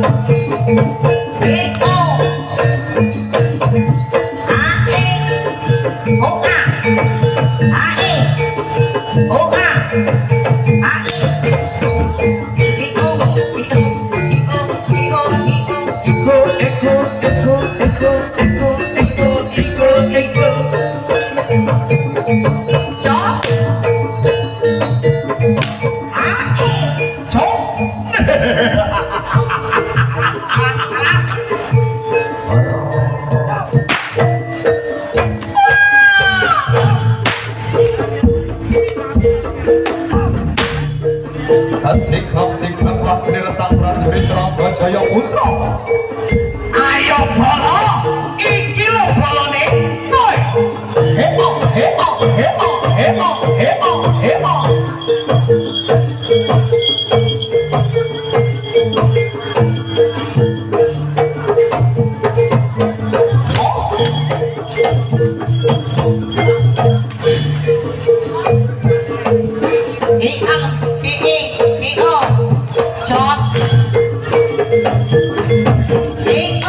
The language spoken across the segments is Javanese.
E O A E O A A E O A A E I O I O I O I O Eko eko eko eko eko eko eko eko. Jos A E Jos. Alas alas alas. Siklap siklap Prabu Sang Prajurit Rangga Jaya Putra. Ayo bala, iki lho balane. Noi. He oh he oh he oh he oh he oh he oh. Jos. I A I E I O Jos I O.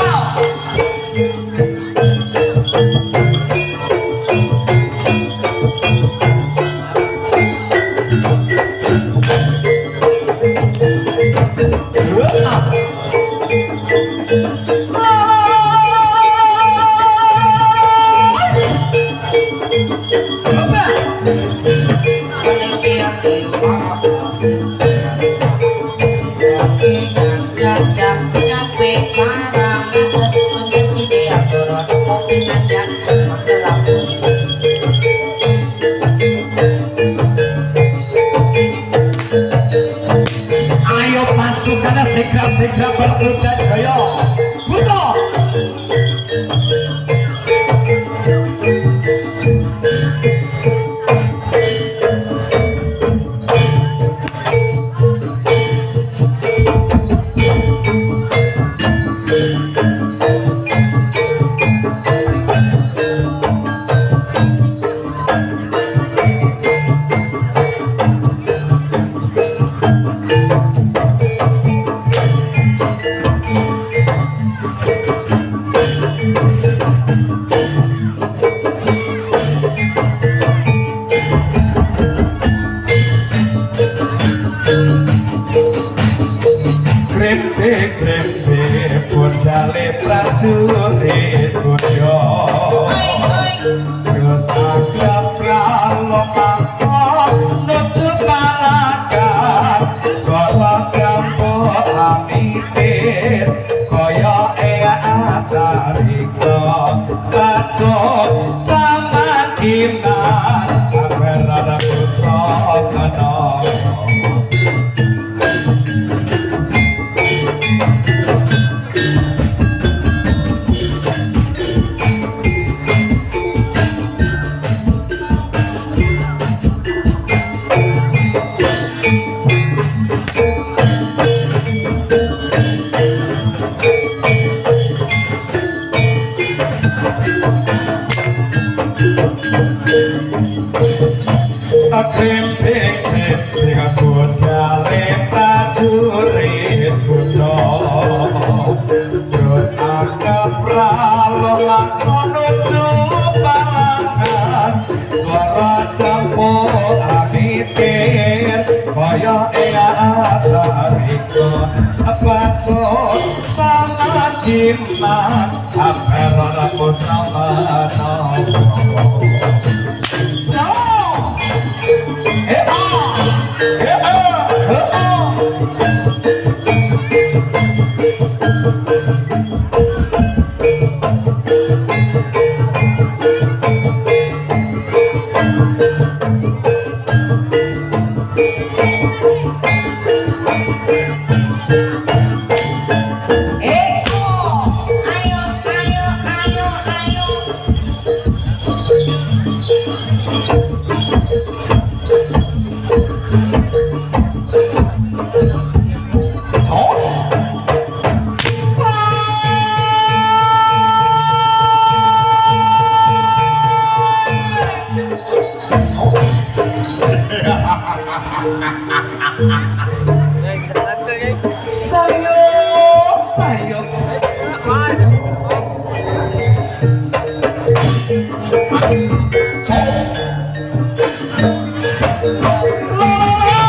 Ayo pasukan segera-segera berkuda jaya putra. Krempe krempe budale prajurit kuda. Terus akrab pralomako nuju palakan. Swara campur amitir kaya antariksa. Kacau saman iman Aberana putra kena. Kremping kremping budale prajurit kuda. Terus angkat pralomako nuju palakan. Suara campur amitir kaya antariksa. Bacot saman iman Aberana putra manawa. So eh ah eh ah eh ah. Eh oh, ayo ayo ayo ayo. Jos. Jos. Sayo Jos. Lo lo lo.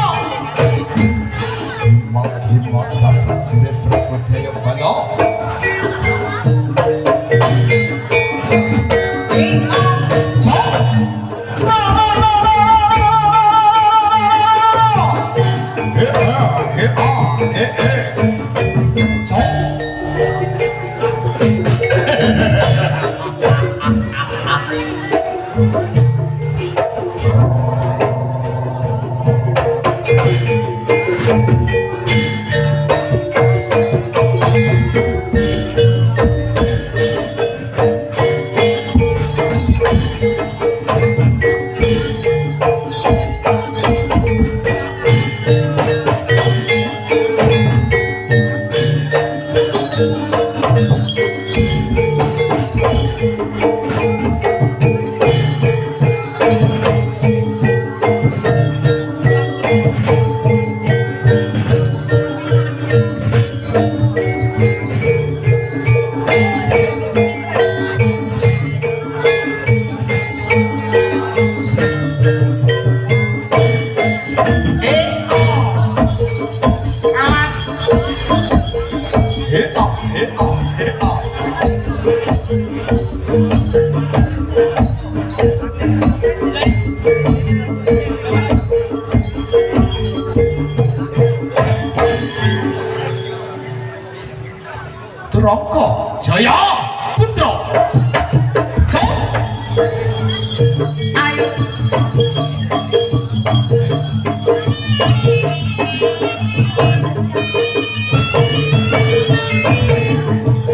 Hima hima sang prajurit Bragodaya bala. I O. Jos. Lo lo lo lo lo lo lo lo. He he he he he. Jos. E O. Awas. He ah he ah he ah. Trongko Jaya Putra. Jos. Ayo.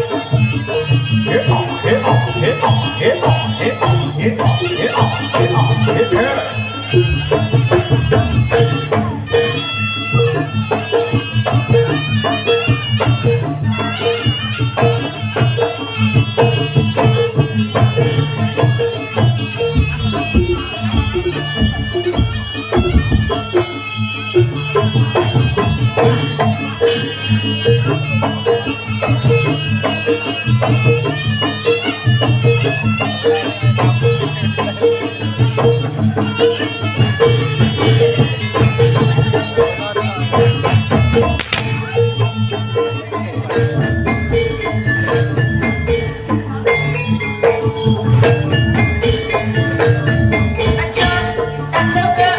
He ah he ah he ah he ah he ah he ah he ah he ah he he. Jos. Tak suka.